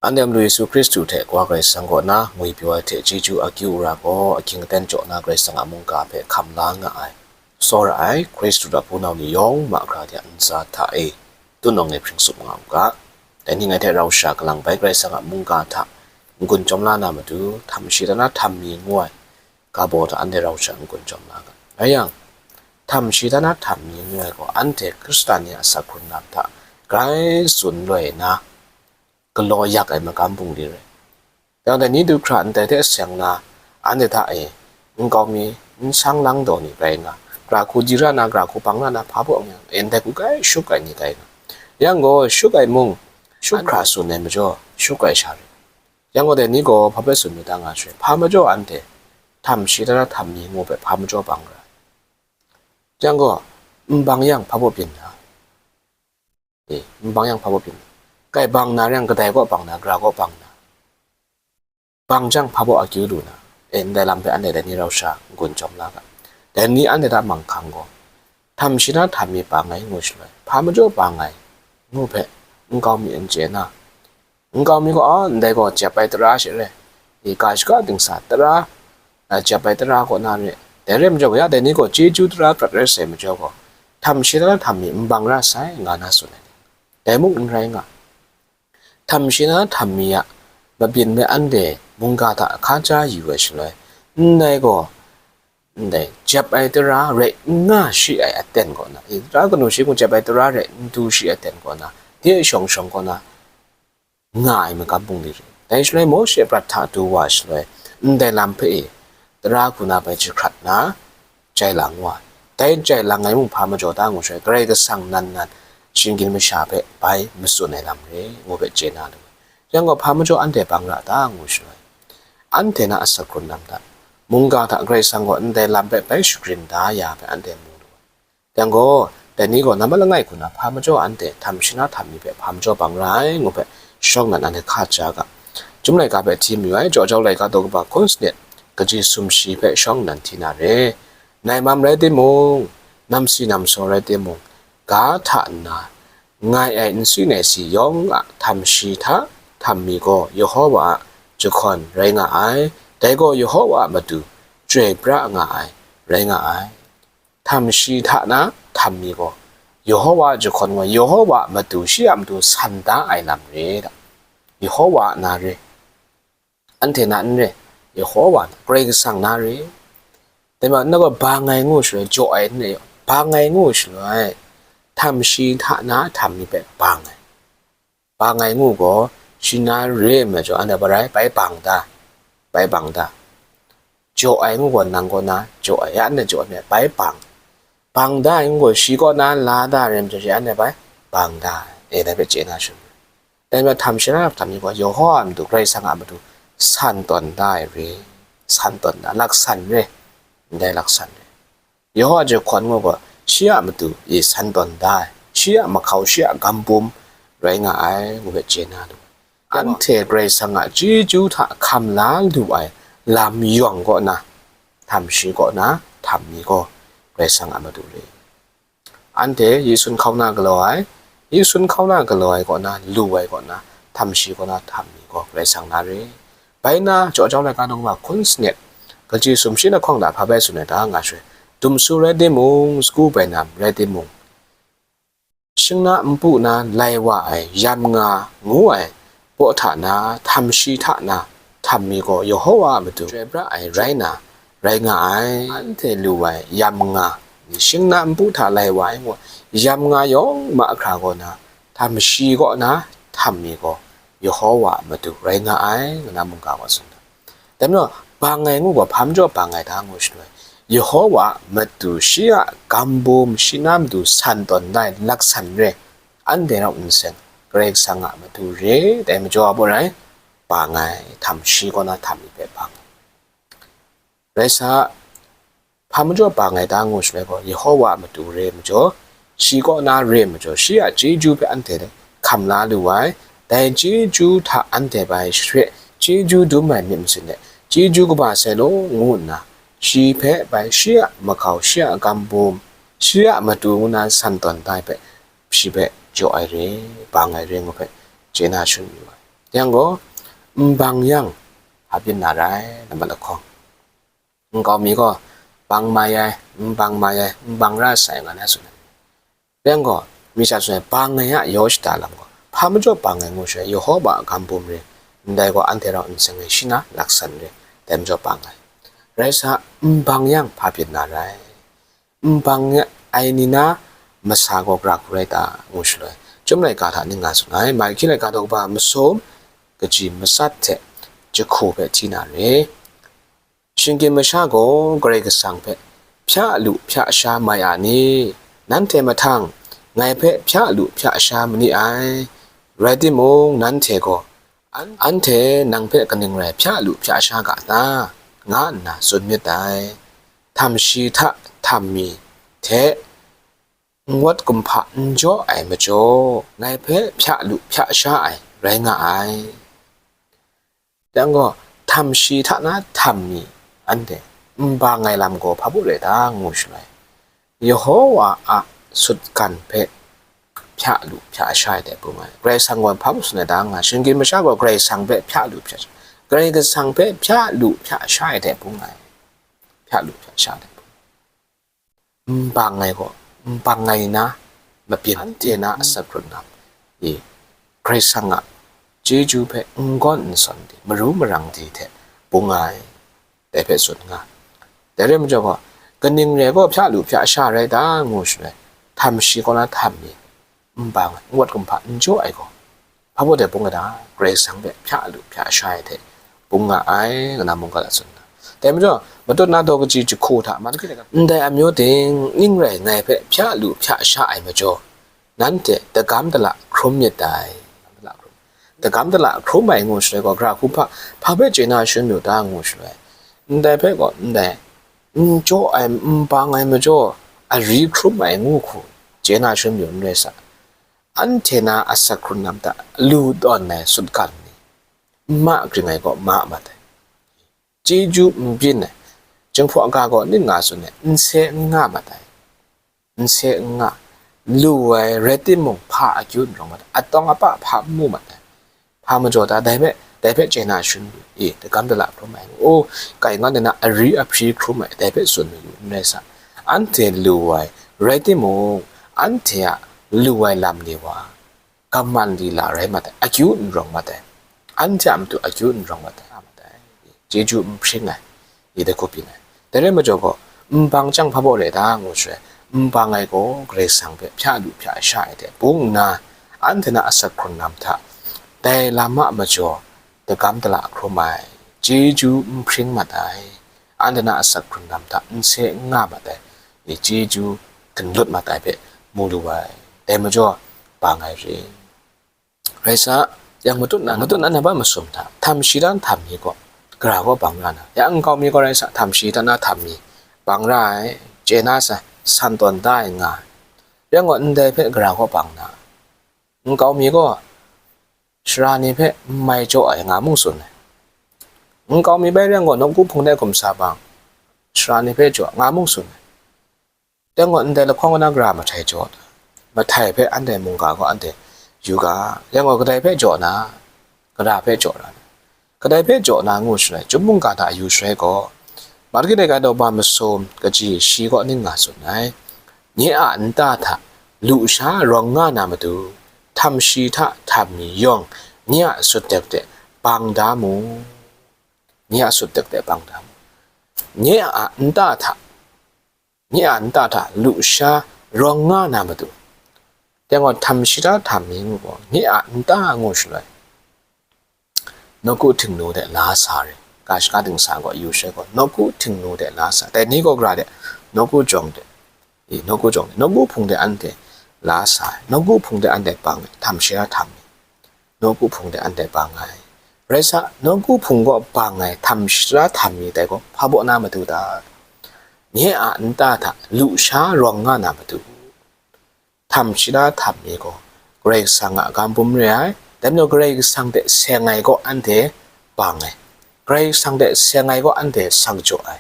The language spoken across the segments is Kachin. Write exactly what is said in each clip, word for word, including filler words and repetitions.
Anhte a Madu Yesu Hkristu hte Wa Karai Kasang kaw na ngwi pyaw ai hte chyeju akyu ara gaw, ahkying aten jaw na Karai Kasang a mungga hpe hkam la nga ai, tsawra ai Hkristu a hpunau ni yawng mahkra de a ntsa hta e, tunawng e hpring tsup nga u ga. Dai ni ngai hte rau sha kalang bai Karai Kasang a mungga hta n-gun chyawm la na matu, htam shi hta na htam mi ngu ai ga baw hta anhte rau sha n-gun chyawm la ga. Rai yang, htam shi hta na htam mi ngu ai gaw, anhte Hkristan ni a asak hkrung lam hta grai tsun loi nna, galaw yak ai magam bungli rai. Dang dai ni du hkra ndai hte seng na, anhte hta e, nkau mi, nsang lang daw ni rai nga, gara hku di ra na, gara hku bang ra na, hpa baw yang, e, ndai hku grai shup ai ni rai nga. Yang gaw, shup ai mung, shup hkra tsun ai majaw, shup ai sha rai. Yang gaw, dai ni gaw hpa hpe tsun myit ta nga shaloi, hpa majaw anhte, htam shi hta na htam mi ngu hpe hpa majaw bang ra ai. Yang gaw, n bang yang hpa baw byin na? E, n bang yang hpa baw byin na? Kai bang na rai yang, kadai kaw bang na, gara kaw bang na? Bang jang hpa baw akyu lu na? E, ndai lam hpe anhte dai ni rau sha n-gun chyawm la ga. Dai ni anhte hta manghkang gaw, htam shi na htam mi bang ai ngu shaloi, hpa majaw bang ai ngu hpe nkau mi n chye na? Nkau mi gaw, a, ndai gaw jep ai tara she rai, i, ga shaka dingsa tara, a, jep ai tara kaw na re. Dai rai majaw gaw, ya dai ni gaw chyeju tara prat rai sai majaw gaw, htam shi na htam mi n bang ra sai, nga na tsun ai. Dai mung n rai nga. Htam shi na htam mi a mabyin hpe anhte mungga hta hkaja yu ai shaloi, ndai gaw, ndai jep ai tara rai n nga shi ai aten kaw na, i, tara kanu shi mung jep ai tara rai n du shi ai aten kaw na, de shawng shawng kaw na, nga ai magam bungli rai. Dai shaloi Mawshe prat hta du wa shaloi, ndai lam hpe e, tara hku na bai jahkrat na, jai lang wa ai. Dai jai lang ai mung hpa majaw ta ngu shaloi, Karai Kasang nan nan, shinggyim masha hpe bai matsun ai lam re, ngu hpe chye na lu ai. Yang gaw, hpa majaw anhte bang ra ta ngu shaloi, anhte na asak hkrung lam hta, mungga hta Karai Kasang gaw ndai lam hpe bai shagrin da ya hpe anhte mu lu ai. Yang gaw, dai ni gaw nambat langai hku na hpa majaw anhte htam shi na htam mi hpe hpa majaw bang ra ai ngu hpe, shawng nnan anhte hka ja ga. Chyum laika hpe hti mayu ai, Jaw jau laika daw kaba hkun sanit, kaji sumshi hpe shawng nnan hti na re. Nai mam rai timung, namsi namsaw rai timung, ga hta nna, ngai ai nsi nai si yawng a htam shi hta htam mi gaw Yehova a jahkawn rai nga ai, dai gaw Yehova a matu chyoi pra nga ai, rai nga ai. Htam shi hta na htam mi gaw, Yehova a jahkawn gaw, Yehova a matu shi a matu san da ai lam re da. Yehova a na re. Anhte na n re. Yehova na, Karai Kasang na re. Dai ma, na gaw bang ai ngu shaloi, jaw ai n re. Bang ai ngu shaloi, htam shi hta na htam mi hpe bang ai. Bang ai ngu gaw, shi na re ai majaw, anhte hpa rai, bai bang da, bai bang da. Jaw ai ngu gaw, nang kaw na jaw ai, ya anhte jaw ai, bai bang. Bang da ai ngu gaw, shi kaw na la da ai rai majaw, shi anhte bai bang da ai, e, dai hpe chye na shaloi. Dai majaw, htam shi na htam mi gaw, Yehova a matu, Karai Kasang a matu, san tawn da ai re, san tawn da, laksan re, ndai laksan re. Yehova a jahkawn ngu gaw, shi a matu e san tawn da ai, shi a mahkau, shi a gam bum rai nga ai, ngu hpe chye na lu ai. Anhte Karai Kasang a chyeju hta hkam la lu ai lam yawng kaw na, htam shi kaw na, htam mi gaw, Karai Kasang a matu re. Anhte yi sun hkau na galaw ai, yi sun hkau na galaw ai kaw na, lu ai kaw na, htam shi kaw na, htam mi gaw, Karai Kasang na re. Bai na, Jaw jau laika daw kaba hkun sanit, kaji sumshi na hkawng da hpa bai tsun ai ta nga shaloi, dumsu rai timung, sagu bainam rai timung, shingna npu na lai wa ai yam nga ngu ai baw hta na, htam shi hta na, htam mi gaw Yehova a matu chyoi pra ai rai na, rai nga ai. Anhte lu ai yam nga, shingna npu hta lai wa ai ngu, yam nga yawng mahkra gaw na, htam shi kaw na, htam mi gaw Yehova a matu rai nga ai, ngu na mungga gaw tsun ai. Dai majaw, bang ai ngu gaw, hpa majaw bang ai ta ngu shaloi, Yehova a matu shi a gam bum, shi na matu san tawn da ai laksan re, anhte rau nsen, Karai Kasang a matu re, dai majaw a baw rai, bang ai, htam shi kaw na htam mi hpe bang ai. Rai sa, hpa majaw bang ai ta ngu shaloi gaw, Yehova a matu re majaw, shi kaw na re majaw, shi a chyeju hpe anhte hkam la lu ai, dai chyeju hta anhte bai share, chyeju dum ai myit masin de, chyeju kaba sai law ngu nna, shi hpe bai shi a mahkau, shi a gam bum, shi a matu ngu na san tawn da ai hpe, shi hpe jaw ai re, bang ai re ngu hpe, chye na shangun yu ai. Yang gaw, n bang yang, hpa byin na rai, nambat lahkawng. Nkau mi gaw, bang mai ai, n bang mai ai, n bang ra sai, nga na tsun ai. Yang gaw, mi sha tsun ai, bang ai a yaw shada lam gaw, hpa majaw bang ai ngu shaloi, Yehova a gam bum ring, ndai gaw anhte rau n seng ai shi na laksan ring, dai majaw bang ai. Rai sa, n bang yang hpa byin na rai. N bang ai ni na masa gaw gara hku rai ta, ngu shaloi, Chyum laika hta ning nga tsun ai, Malaki laika daw kaba masum, kaji matsat hte jahku hpe hti na re. Shinggyim masha gaw Karai Kasang hpe hpya lu hpya sha mai a ni? Nanhte mahtang, ngai hpe hpya lu hpya sha ma ni ai. Rai timung, nanhte gaw, "An-, anhte nang hpe kaning rai hpya lu hpya sha ga ta?" nga nna tsun myit dai. Htam shi hta htam mi hte n-, wat kumhpa n jaw ai majaw, ngai hpe hpya lu hpya sha ai rai nga ai. Yang gaw, htam shi hta na htam mi, anhte n bang ai lam gaw hpa baw rai ta, ngu shaloi, Yehova a sutgan hpe hpya lu hpya sha ai dai bung ai. Karai Kasang gaw hpa baw tsun ai ta nga, shinggyim masha gaw Karai Kasang hpe hpya lu hpya sha, Karai Kasang hpe hpya lu hpya sha ai dai bung ai. Hpya lu hpya sha ai dai bung. N bang ai gaw, n bang ai na mabyin, anhte na asak hkrung lam i, Karai Kasang a chyeju hpe n gawn n sawn di, maru marang di hte bung ai, dai hpe tsun nga. Dai rai majaw gaw, kaning re gaw hpya lu hpya sha rai ta, ngu shaloi, htam shi kaw na htam mi, n bang ai, n wat kumhpa n jaw ai gaw, hpa baw dai bung ai ta, Karai Kasang hpe hpya lu hpya sha ai hte bung nga ai, nga na mungga la tsun nga. Dai majaw, matut na daw kaji jahku hta man hkrit ai, ndai amyu ting ning rai ngai hpe hpya lu hpya sha ai majaw, nanhte dagam dala hkrum myit dai. Dagam dala hkrum ai ngu shaloi gaw, gara hku hpa, hpa hpe chye na shangun mu ta, ngu shaloi, ndai hpe gaw, ndai, n jaw ai, n bang ai majaw, ari hkrum ai ngu hku chye na shangun mu n rai sa. Anhte na asak hkrung lam hta lu tawn ai sutgan ni, n ma gring ai gaw ma mat ai, chyeju n byin ai, Jinghpaw ga gaw ning nga tsun ai, n se n nga mat ai, n se n nga, lu ai rai timung, hpa akyu n rawng mat ai, atawng apa hpa n mu mat ai, hpa majaw ta, dai hpe, dai hpe chye na shangun mu i, dagam dala hkrum ai, o, kai nga nna ari ahpri hkrum ai, dai hpe tsun mayu n rai sa. Anhte lu ai rai timung, anhte a lu ai lam ni wa, gaman lila rai mat ai, akyu n rawng mat ai, anhte a matu akyu n rawng mat ai, a mat ai, chyeju n hpring ai, i dai hku byin ai. Dai rai majaw gaw, n bang chyang hpa baw rai ta, ngu shaloi, n bang ai gaw Karai Kasang hpe hpya lu hpya sha ai hte bung nna, anhte na asak hkrung lam hta, dai lam a majaw, dagam dala hkrum ai, chyeju n hpring mat ai, anhte na asak hkrung lam hta n se n nga mat ai, i chyeju ganlut mat ai hpe mu lu ai. Dai majaw, bang ai re. Rai sa, yang matut na, matut na naba masum hta, htam shi hta htam mi gaw, gara gaw bang ra na, yang nkau mi gaw rai sa, htam shi hta na htam mi, bang ra ai, chye na sa, san tawn da ai nga ai. Yang gaw, ndai hpe gara gaw bang na, nkau mi gaw, sara ni hpe n mai jaw ai nga mung tsun ai. Nkau mi bai rai yang gaw, nawku hpung de gumsa bang, sara ni hpe jaw nga mung tsun ai. Dai gaw, ndai lahkawng na gara mahtai jaw, mahtai hpe anhte mungga gaw anhte yu ga, yang gaw, kadai hpe jaw na, gara hpe jaw na, kadai hpe jaw na ngu shaloi, Chyum mungga hta yu shaloi gaw, Malaki laika daw ba masum kaji shi gaw ning nga tsun ai. Nye a nta hta lusha rawng nga na matu, htam shi hta htam mi yawng, nye a sut dek de bang da mu. Nye a sut dek de bang da mu. Nye a nta hta, nye a nta hta lusha rawng nga na matu, dai gaw, htam shi hta htam mi ngu gaw, nye a nta ngu shaloi, nawku htingnu de la sa re, ga shaka dingsa gaw yu shaloi gaw, nawku htingnu de la sa, dai ni gaw gara de, nawku jawng de, i, nawku jawng de, nawku hpung de anhte la sa ai, nawku hpung de anhte bang ai, htam shi hta htam mi, nawku hpung de anhte bang ai. Rai sa, nawku hpung gaw bang ai, htam shi hta htam mi dai gaw, hpa baw na matu ta? Nye a nta hta lusha rawng nga na matu, htam shi hta htam mi gaw, Karai Kasang a gam bum re ai, dai majaw Karai Kasang hte seng ai gaw anhte bang ai, Karai Kasang hte seng ai gaw anhte sak jaw ai,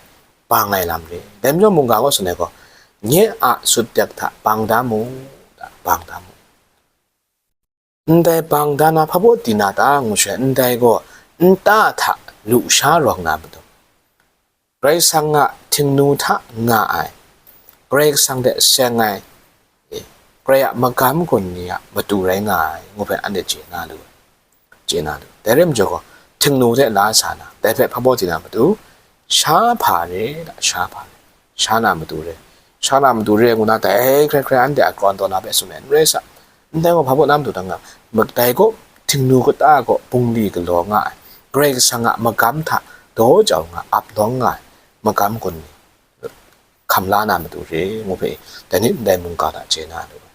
bang ai lam re. Dai majaw mungga gaw tsun ai gaw, nye a sut dek hta bang da mu, bang da mu. Ndai bang da na hpa baw di na ta ngu she, ndai gaw nta hta lusha rawng na matu, Karai Kasang a htingnu hta nga ai, Karai Kasang hte seng ai, e, Karai a magam gun ni a matu rai nga ai, ngu hpe anhte chye na lu ai. Chye na lu. Dai rai majaw gaw, htingnu hte la sa na, dai hpe hpa baw di na matu, sha hpa re, sha hpa re, sha na matu re, sha na matu re ngu na, dai hkrai hkrai anhte a krawn taw na hpe tsun ai, n rai sa. Ndai gaw hpa baw na matu dang nga, ma-, dai gaw htingnu kata gaw bungli galaw nga ai, Karai Kasang a magam hta daw jau nga, ap lawng nga ai, magam gun ni hkam la na matu re, ngu hpe, dai ni ndai mungga hta chye na lu ai.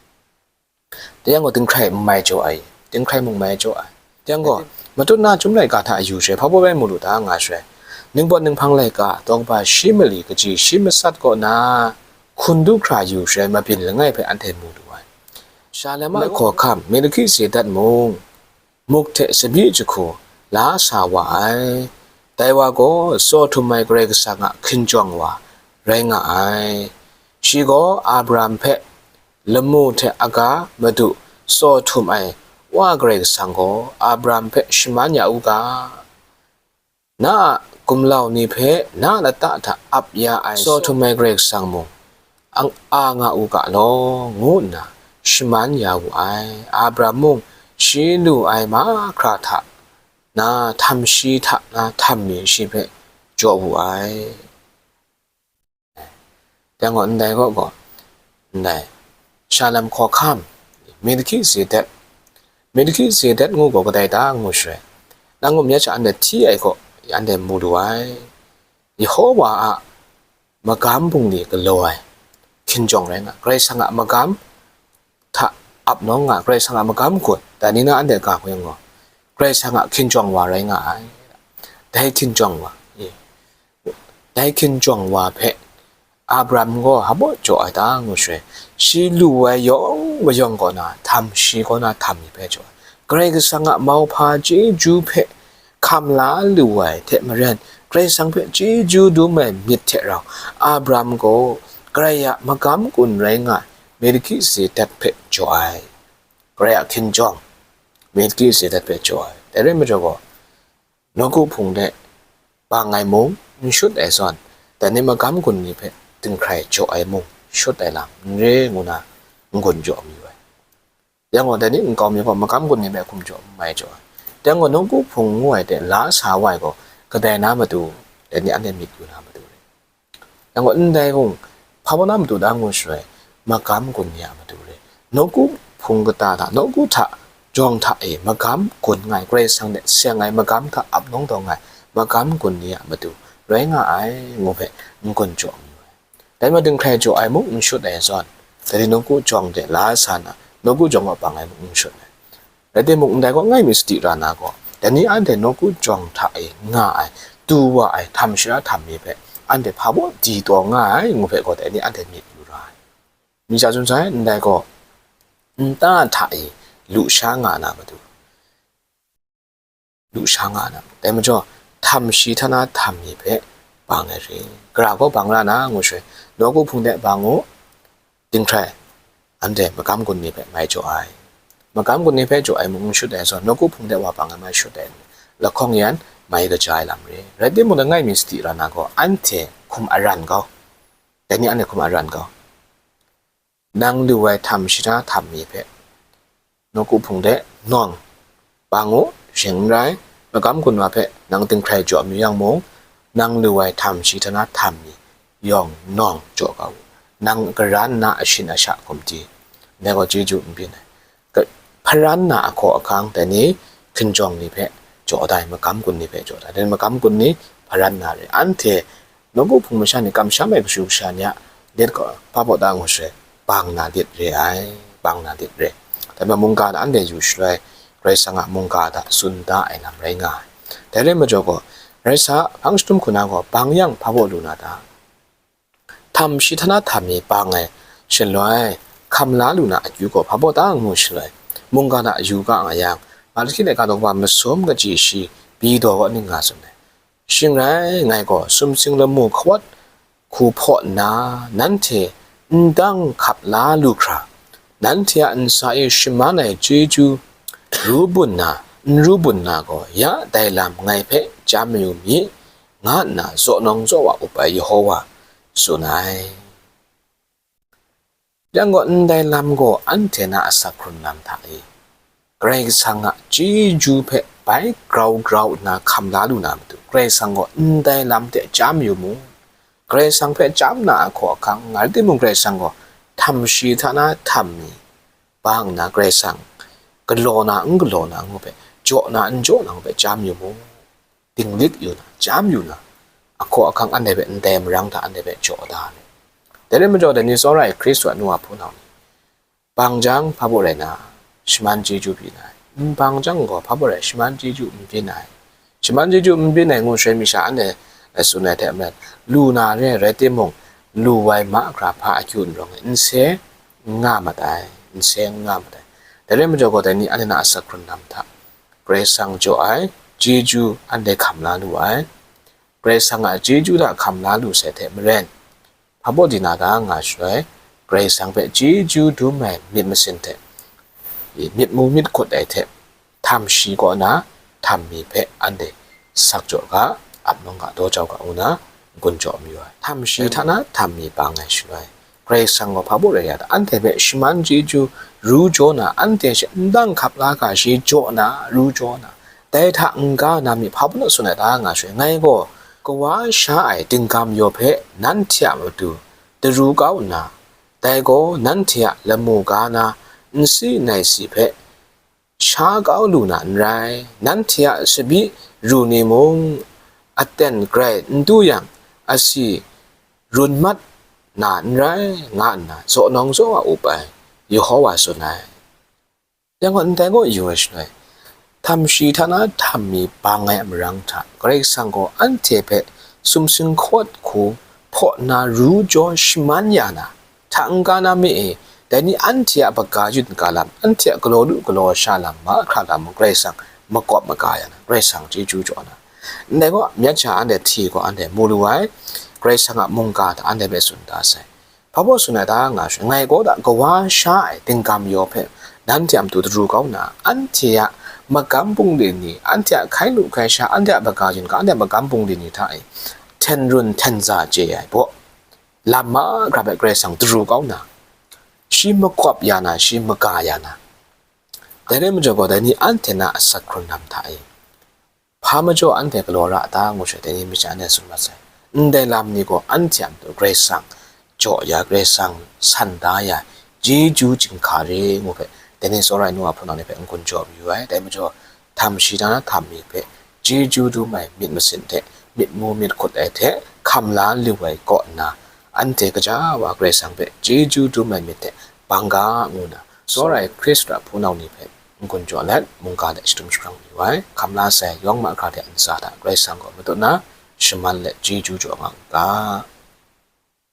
Dai yang gaw, dinghkrai n mai jaw ai, dinghkrai mung mai jaw ai. Dai yang gaw, matut na chyum laika hta yu she, hpa baw rai mu lu ta nga she, ningpawt ninghpang laika, taw kaba shi mali, kaji shi masat kaw na, hkun du hkra yu she, mabyin langai hpe anhte mu lu ai. Shalem a hkawhkam, Melkizedet mung, muk hte tsabyi jahku la sa wa ai. Dai wa gaw tsaw htum ai Karai Kasang a hkinjawng wa rai nga ai. Shi gaw Abraham hpe lamu hte aga madu tsaw htum ai Wa Karai Kasang gaw Abraham hpe shaman ya u ga, na a gumlau ni hpe na lata hta ap ya ai tsaw htum ai Karai Kasang mung ang a nga u ga law, ngu nna shaman ya wu ai. Abraham mung shi lu ai mahkra hta na htam shi hta na htam mi shi hpe jaw wu ai. Dai gaw ndai gaw gaw, ndai, Shalem hkawhkam, Melkizedet, Melkizedet ngu gaw kadai ta ngu shaloi, nang gaw myit sha anhte hti ai gaw, anhte mu lu ai. Yehowa a magam bungli galaw ai hkinjawng rai nga, Karai Kasang a magam hta ap nawng nga, Karai Kasang a magam gun, dai ni na anhte ga hkoi yang gaw, Karai Kasang a hkinjawng wa rai nga ai. Dai hkinjawng wa, e, dai hkinjawng wa hpe Abraham gaw hpa baw jaw ai ta ngu shaloi, shi lu ai yawng mayawng kaw na htam shi kaw na htam mi hpe jaw ai. Karai Kasang a mauhpa chyeju hpe hkam la lu ai hte maren, Karai Kasang hpe chyeju dum ai myit hte rau, Abraham gaw Karai a magam gun rai nga ai Melkizedet hpe jaw ai. Karai a hkinjawng, Melkizedet hpe jaw ai. Dai rai majaw gaw, nawku hpung de bang ai mung n shut ai zawn, dai ni magam gun ni hpe dinghkrai jaw ai mung shut ai lam n re ngu na n-gun jaw mayu ai. Yang gaw, dai ni nkau mi gaw magam gun ni hpe hkum jaw n mai jaw ai. Yang gaw, nawku hpung ngu ai hte la sa wa ai gaw, kadai na matu, dai ni anhte myit yu na matu re. Yang gaw, ndai gaw, hpa baw na matu da ngu shaloi, magam gun ni a matu re. Nawku hpung kata hta, nawku hta jawng hta e magam gun nga ai, Karai Kasang hte seng ai magam hta ap nawng taw nga ai, magam gun ni a matu rai nga ai, ngu hpe n-gun jaw mayu ai. Dai majaw dinghkrai jaw ai mung n shut ai zawn, dai ni nawku jawng de la sa na, nawku jawng gaw bang ai mung n shut ai. Rai timung, ndai gaw langai mi sadi ra na gaw, dai ni anhte nawku jawng hta e nga ai, du wa ai htam shara htam mi hpe, anhte hpa baw di taw nga ai, ngu hpe gaw, dai ni anhte myit yu ra ai. Mi sha tsun sai, ndai gaw, nta hta e lusha nga na matu, lusha nga na, dai majaw, htam shi hta na htam mi hpe bang ai re. Gara gaw bang ra na, ngu shaloi, nawku hpung de bang u, dinghkrai, anhte magam gun ni hpe mai jaw ai. Magam gun ni hpe jaw ai mung n shut ai zawn, nawku hpung de wa bang ai mai shut ai, lahkawng yan mai kaja ai lam re. Rai timung, langai mi sadi ra na gaw, anhte hkum aran kau, dai ni anhte hkum aran kau. Nang lu ai htam shara htam mi hpe, nawku hpung de nawng bang u, shing n rai, magam gun wa hpe nang dinghkrai jaw mayu yang mung, nang lu ai htam shi hta na htam mi yawng nawng jaw kau u. Nang karan na ashin asha hkum di, ndai gaw chyeju n byin ai. Ka-, hparan na ahkaw ahkang, dai ni hkinjawng ni hpe jaw da ai, magam gun ni hpe jaw da ai, dai ni magam gun ni hparan na re. Anhte nawku hpung masha ni kamsham ai kashu kasha ni a lit gaw, hpa baw da ngu shaloi, bang na lit re ai, bang na lit re. Dai majaw mungga hta anhte yu shaloi, Karai Kasang a mungga hta tsun da ai lam rai nga ai. Dai rai majaw gaw, rai sa, hpang shadum hku na gaw, bang yang hpa baw lu na ta? Htam shi hta na htam mi bang ai, shaloi, hkam la lu na akyu gaw hpa baw ta ngu shaloi, mungga hta yu ga nga yang, Malahki laika daw kaba masum kaji shi, byi daw kaw ning nga tsun ai. Shing rai, ngai gaw sumsing lamu hkawt hku hpaw nna, nanhte n dang hkap la lu hkra, nanhte a ntsa e shaman ai chyeju ru bun na, n ru bun na gaw, ya dai lam ngai hpe chyam mayu mi, nga nna zaw nawng zaw wa up ai Yehova tsun ai. Yang gaw, ndai lam gaw anhte na asak hkrun lam hta e, Karai Kasang a chyeju hpe bai grau grau nna hkam la lu na matu, Karai Kasang gaw ndai lam hte chyam yu mu. Karai Kasang hpe chyam na ahkaw ahkang, nga rai timung, Karai Kasang gaw htam shi hta na htam mi bang nna, Karai Kasang galaw na, n galaw na ngu hpe, jaw na, n jaw na ngu hpe chyam yu mu. Dinglik yu na, chyam yu na, ahkaw ahkang anhte hpe ndai marang hta anhte hpe jaw da ai. Dai rai majaw, dai ni tsawra ai Hkristu a nu a hpunau ni, bang jang, hpa baw rai na, shaman chyeju byin ai, n bang jang gaw, hpa baw rai shaman chyeju n byin ai, shaman chyeju n byin ai ngu shaloi, mi sha anhte, eh, tsun ai hte maren, lu na re ai rai timung, lu ai mahkra hpa akyu n rawng ai, n se n nga mat ai, n se n nga mat ai. Dai rai majaw gaw, dai ni anhte na asak hkrun lam hta, Karai Kasang jaw ai chyeju anhte hkam la lu ai. Karai Kasang a chyeju hta hkam la lu sai hte maren, hpa baw di na ta nga shaloi, Karai Kasang hpe chyeju dum ai myit masin hte, myit mu myit hkut ai hte, htam shi kaw na htam mi hpe anhte sak jaw ga, ap nawng ga, daw jau ga, ngu na n-gun jaw mayu ai. Htam shi hta na htam mi bang ai shaloi, Karai Kasang gaw hpa baw rai ya ta, anhte hpe shaman chyeju ru jaw na, anhte she ndang hkap la ga shi jaw na, ru jaw na, dai hta n-ga na mi hpa baw naw tsun ai ta nga shaloi, ngai gaw kawa sha ai dinggam yaw hpe nanhte a matu daru kau nna, dai gaw nanhte a lamu ga na nsi naisi hpe sha kau lu na n rai, nanhte a tsabyi ru ni mung aten grai n du yang, asi run mat na n rai, nga nna zaw nawng zaw wa up ai Yehova tsun ai. Yang gaw, ndai gaw yu ai shaloi, htam shi hta na htam mi bang ai a marang hta, Karai Kasang gaw anhte hpe sumsing hkawt hku hpaw nna ru jaw shaman ya na, hta n-ga na mi e, dai ni anhte a baga yun ga lam, anhte a galaw lu galaw sha lam, mahkra lam mung Karai Kasang makawp maga ya na, Karai Kasang chyeju jaw na, ndai gaw, myit sha anhte hti gaw anhte mu lu ai, Karai Kasang a mungga hta anhte hpe tsun da sai. Hpa baw tsun ai ta nga shaloi, ngai gaw da kawa sha ai dinggam yaw hpe nanhte a matu daru kau nna, anhte a magam bungli ni, anhte a hkai lu hkai sha, anhte a baga yun ga, anhte a magam bungli ni hta e hten run hten za chye ai baw, lam mahkra hpe Karai Kasang daru kau nna, shi makawp ya na, shi maga ya na, dai rai majaw gaw, dai ni anhte na asak hkrun lam hta e, hpa majaw anhte galaw ra a ta ngu shaloi, dai ni mi sha anhte tsun mat sai. Ndai lam ni gaw anhte a matu Karai Kasang jaw ya, Karai Kasang san da ya, chyeju chyinghka re ngu hpe, dai ni tsawra ai nu a hpunau ni hpe n-gun jaw mayu ai. Dai majaw, htam shi hta na htam mi hpe chyeju dum ai myit masin hte myit mu myit hkut ai hte hkam la lu ai kaw nna, anhte gaja wa Karai Kasang hpe chyeju dum ai myit hte bang ga ngu nna, tsawra ai Hkristu a hpunau ni hpe n-gun jaw let, mungga let shadum shabran mayu ai. Hkam la sai yawng mahkra hte ntsa hta Karai Kasang kaw matut nna, shaman let chyeju jaw nga u ga.